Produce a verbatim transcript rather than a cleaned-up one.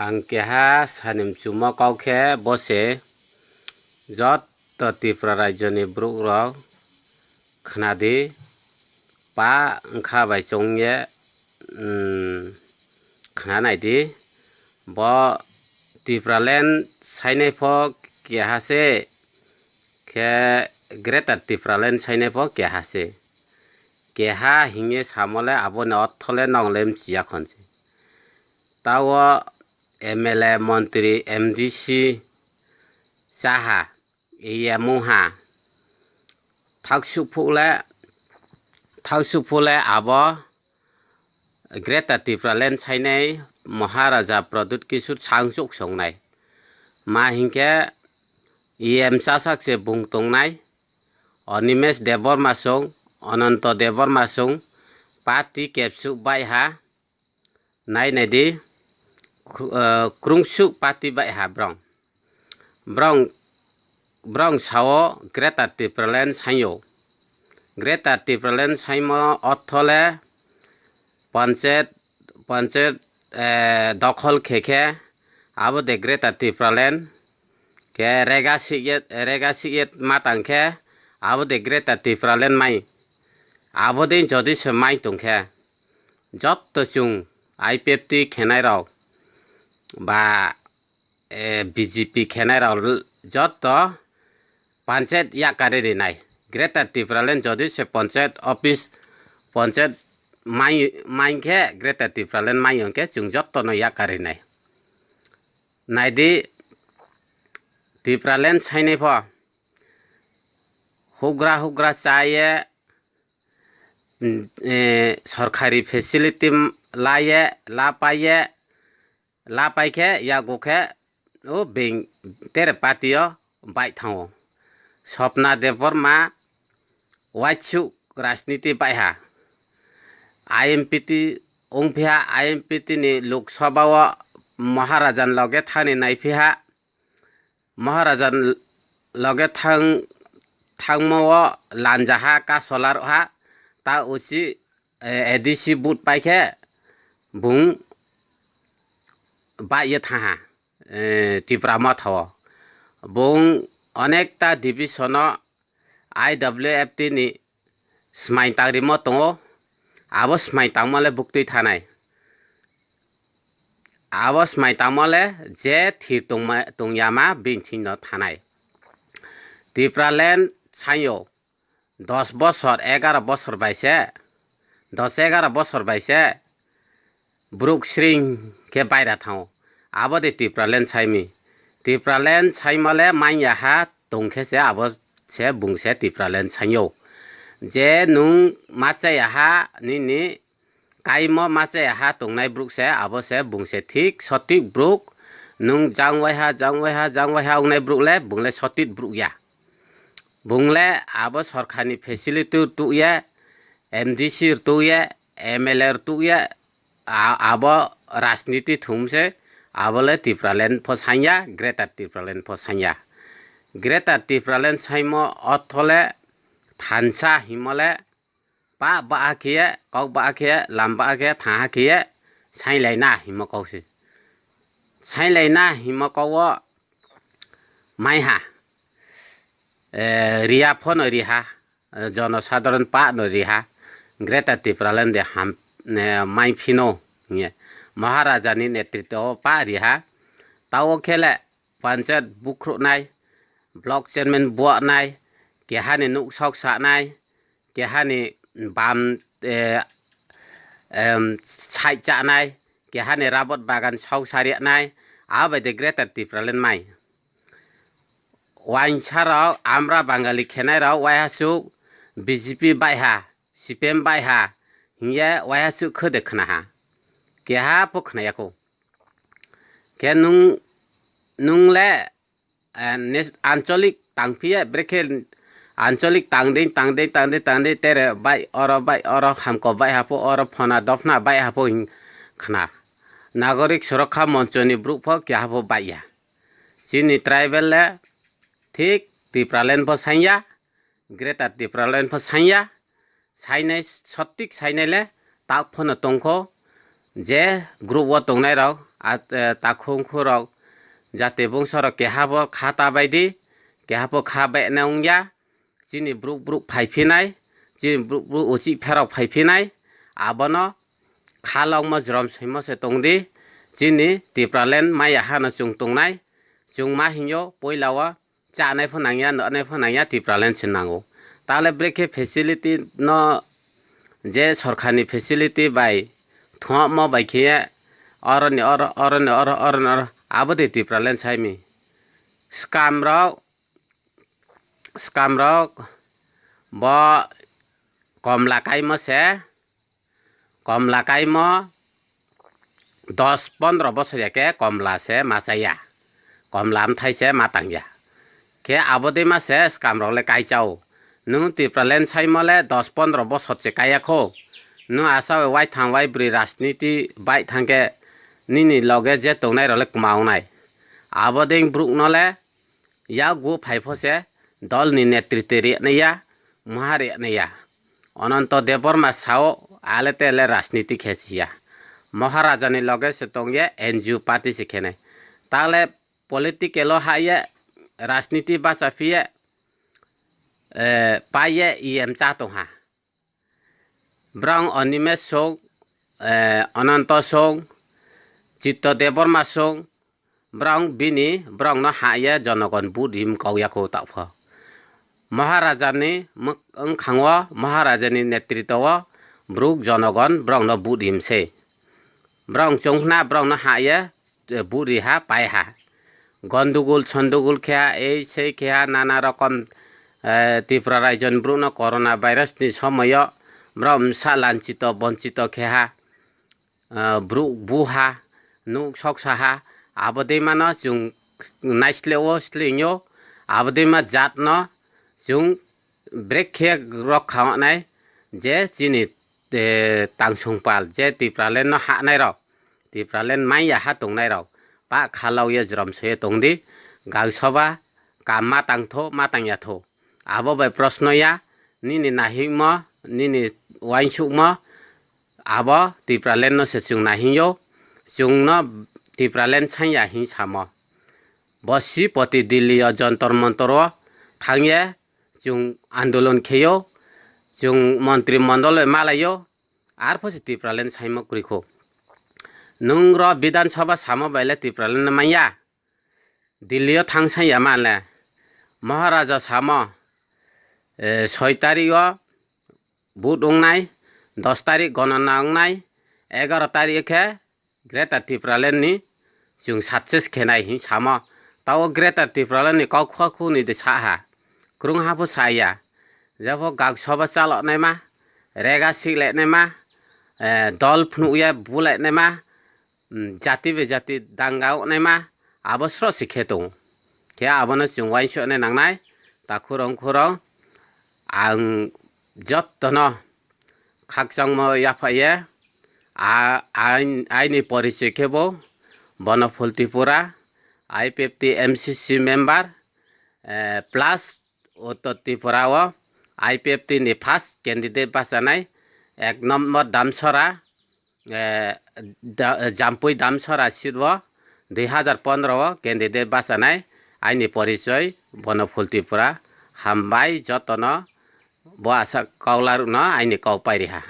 Ang keha sani mchumo kau khe bo se, joto Tripura rajyoni borok rok khna di, pa wngkha bai chong ye, um, khna nai di. Bo Tipraland sainai pho keha se, khe Greater Tipraland sainai pho keha se. Keha hingye samo le aboni ortho le nong le mchiya khon se. Tao M L A, montri, M D C chaha, E M wngha. Thaksuk phuk le, thaksuk phuk le abo Greater Tipraland sainai Maharaja Pradyut Kishore Sangchuk songnai. Ma hinkhe E M chasak se bung tongnai. Animesh Debbarma song, Ananto Debbarma song, party kepsuk baiha. Nai nai di, kru-, eh, krungsuk party baiha brong. Brong, brong sao Greater Tipraland saio. Greater Tipraland saimo ortho le panchayat, panchayat, eh, dokhol khe khe abo de Greater Tipraland. Khe rega sik yet, rega sik yet ma tang khe abo de Greater Tipraland mai. Abo de jodi se mai tong khe, jotto chwng I P F T khenai rok ba, eh, B J P khenai rok l-, jotto panchayat yakarwi rinai. Greater Tipraland jodi se panchayat office, panchayat mai, mai khe Greater Tipraland mai hwn khe chwng jotto no yakarwi nai. Nai di, Tipraland sainai pho hugra hugra cha ye, mm, eh, sorkari facility m-, la ye, la pai ye, la pai khe yago khe o beng tere party o bai thango. Swapna Debbarma waisuk rajniti baiha. I M P T wngphiha, I M P T ni Lok Sabha o Maharajan loge thani naiphiha. Maharajan loge thang, thangmo o lanjaha kasolar ha ta uchi, eh, A D C vote pai khe bung bai ye thaha, eh, Tipra Motha o. Bung onekta division o I W F T ni smai tangrimo tongo, abo smai tangmo le buktwi thanai. Abo smai tangmo le je thir tongma, tongya ma bini thing no thanai. Tipraland sayo dos bosor, egaro bosor bai se, dos egaro bosor bai se borok sring khe baira thango. Abo de Tipraland saimi. Tipraland saimo le manya ha tong khe se abo se bung se Tipraland sayo. Je nung machaya ha nini kaimo machaya ha tongnai borok se abo se bung se thik sotik borok. Nung jang waiha, jang waiha, jang waiha wngnai borok le bung le sotik borok ya. Bung le abo sorkar ni facility rwtuk ye, M D C rwtuk ye, M L A rwtuk ye, a-, abo rajniti thum se, abo le Tipraland pho sanya, Greater Tipraland pho sanya. Greater Tipraland saimo ortho le thansa himo le pa ba khe, kok ba khe, lam ba khe, tha khe, sailai na himo kok se. Sailai na himo kok o maiha, eh, riya phono riha, eh, jonosadharon pa no riha, Greater Tipraland de ham, eh, mai phino, hingye. Maharaja ni netritwo o pa riha, tao khe le panchayat bukhruhnai, block chairman buanai, keha ni nuk sok sanai, keha ni bam, eh, em, side chanai, keha ni rabot bagan sok sarianai, abo bai de Greater Tipraland mai. Wainsa rok, amra Bangali khenai rok, waiha suk B J P baiha, C P M baiha, hingye waiha suk khode khnaha. Keha pho khnayakho. Khe nung, nung le, eh, nes-, ancholik tangphiye, brekhe ancholik tangding, tangding, tangding, tangding, tere bai oro, bai oro, hamko bai hapho, oro phona dophna bai hapho hing khna. Nagorik Surokha Moncho ni borok pho keha pho bai ya. Chini tribal le thik Tipraland pho sanya, Greater Tipraland pho sanya, sainai sotik sainai le tak phono tongkho, je group o tongnai rok at-, eh, takhung khurok jati bungsorok keha bo kha ta bai di, keha bo kha bai na wng ya. Chini bruk bruk phai phinai, chini bruk bruk uchih pherok phai phinai, abono kha longmo jrom soimo se tong di. Chini Tipraland maya hano chwng tongnai, chwng ma hingyo puila o chanai pho nangya, nwnai pho nangya, Tipraland se nango. Tale brekhe facility no je sorkarni facility bai thwngmo bai khe oroni oro, oroni oro, oroni oro, abo de Tipraland saimi. Scam rok, scam rok bo komla kaimo se, komla kaimo dos pondro bosor ya khe komla se ma chaya, komla amthai se ma tangya. Khe abo de ma se scam rok le kai chao. Nwng Tipraland saimo le dos pondro bosor se kaya kho. Nwng asa waithang waibrwi rajniti bai thang khe nini loge je tongnai rok le kwma wngnai. Abo de bruk no le yak bo phai pho se dol ni netritwi rwnai ya, maha rwnai ya. Ananto Debbarma sao ale tele rajniti khe si ya. Maharaja ni loge se tong ye N G O party se khenai. Tale political o ha ye rajniti bacha phi ye, eh, pai ye E M cha tong ha. Brong Animesh song, eh, Ananto song, Chitto Debbarma song, brong bini brong no ha ye jonogon vote rim kau ya kho ta pho. Maharaja ni mwk-, wngkhango, Maharaja ni netritwo o bruk jonogon brong no vote rim se. Brong chwng khna brong no ha ye, eh, vote ri ha, pai ha. Gondogol sondogol khe ha, ei sei khe ha, nana rokom, eh, Tripura raijo ni bruk no corona virus ni somoyo brong bwsa lanchito bonchito khe ha, eh, bruk bu ha, nuk sok sa ha, abo de mano chwng naisleo slingyo, abo de ma jat no chwng brekhe rok kha nai je chini, eh, tangsong pal je Tipraland no ha nai rok. Tipraland maya ha tongnai rok pa khalao ye jrom soye tong di, gausoba kam ma tang tho, ma tang ya tho. Abo bai proshno ya, nini nahikmo, nini uaingsukmo, abo Tipraland no se chwng nahingyo, chwng no Tipraland sanya hing samo. Bo si poti Delhi o Jontor Montor o thang ye, chwng andolon kheyo, chwng montri mondol bai malayo, arpho se Tipraland saimo kwrwi kho. Nwng ro Bidhan Sabha samo bai le Tipraland no manya. Delhi o thang sanya ma le. Maharaja samo, eh, soi tarik o vote wngnai, dos tarik gonona wngnai, egaro tarik khe Greater Tipraland ni chwng success khenai hin samo. Tao Greater Tipraland ni kok khwa khu ni de sa ha. Krung ha pho sa ya. Jabo gak soba chalok naima, rega sik le naima, eh, dol phunuk ya bu le naima, mm, jati be jati danga naima, abo sro si khe tongo. Khe abono chwng uaingsuk nai nangnai, ta khurong khurong, ang jottono khakchangmo yapha ye, a, ain-, aini porichoi khe bo Bonophul Tripura, I P F T M C C member, eh, plus Uttor Tripura o I P F T ni first candidate bachanai ek number Damsora, eh, da-, Jampui Damsora seat o dui hazar pondro o candidate bachanai aini porichoi Bonophul Tripura. Hambai jotono bo asa kaularokno aini kau pairiha.